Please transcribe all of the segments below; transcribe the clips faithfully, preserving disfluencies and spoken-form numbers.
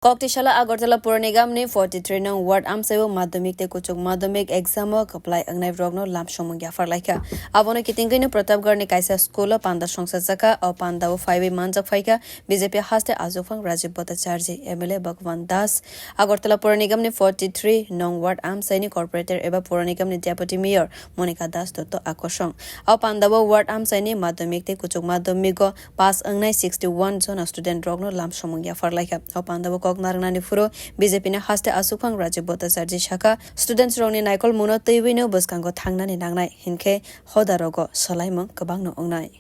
Koktisala Agartala Pura Nigamni forty three nong ward amchaio madhyamik tei kuchuk madhyamik exam o kwplai wngnai rokno lamsongmung yapharlaikha. Abono kitingwino Pratapgarni kaisa school o panda songsajakha. O panda o phaiwi manjak phaikha B J P haste achukphang Rajiv Bhattacharjee, M L A Bhagwan Das, Agartala Pura Nigamni forty three nong ward amchaini corporator eba Pura Nigamni deputy mayor Monika Das Dotto akosong. O pandao ward amchaini madhyamik tei kuchuk madhyamik o pass wngnai sixty one jona student rokno lamsongmung yapharlaikha. O pandao kok narwknani phuru B J P ni haste achukphang Rajiv Bhattacharjee sakha, students rokni naikolmungno twiwino bwskango thangnani nangnai, hinkhe hoda rogo swlaimung kwbangno wngnai.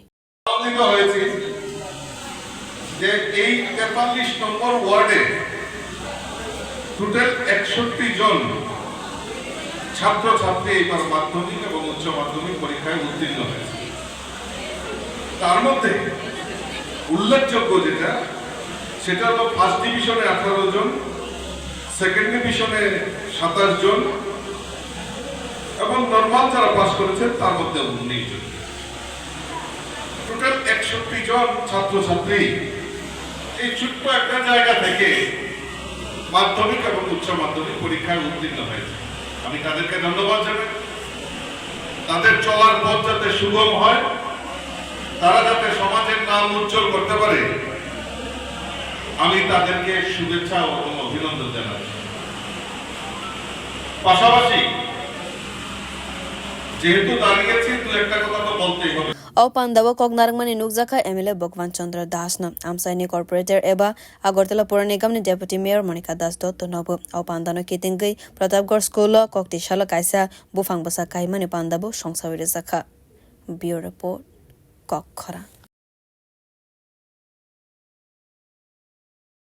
আনন্দিত হয়েছি যে এই তেতাল্লিশ নম্বর ওয়ার্ডে টোটাল একষট্টি জন ছাত্রছাত্রী এবার মাধ্যমিক এবং উচ্চ মাধ্যমিক পরীক্ষায় উত্তীর্ণ হয়েছে। তার মধ্যে উল্লেখযোগ্য যেটা, সেটা হলো ফার্স্ট ডিভিশনে আঠারো জন, সেকেন্ড ডিভিশনে সাতাশ জন এবং নর্মাল যারা পাস করেছেন তার মধ্যে উনিশ জন। টোটাল একষট্টি জন ছাত্রছাত্রী এই ছোট্ট একটা জায়গা থেকে মাধ্যমিক এবং উচ্চ মাধ্যমিক পরীক্ষায় উত্তীর্ণ হয়েছে। আমি তাদেরকে ধন্যবাদ জানাই। তাদের চলার পথ যাতে সুগম হয়, তারা যাতে সমাজের নাম উজ্জ্বল করতে পারে, আমি তাদেরকে শুভেচ্ছা এবং অভিনন্দন জানাচ্ছি। পাশাপাশি যেহেতু দাঁড়িয়েছি, দু একটা কথা তো বলতেই হবে। O pandao kok narwkmani nukjakha M L A Bhagwan Chandra Das no, amchaini corporator eba Agartala Pura Nigamni deputy mayor Monika Das Dotto nobo. O pandano kitingwi Pratapgarh school o koktisalo kaisa buphang bwsa kaimani pandao songsawi rwjakha. Bureau Report, Kokkhorang.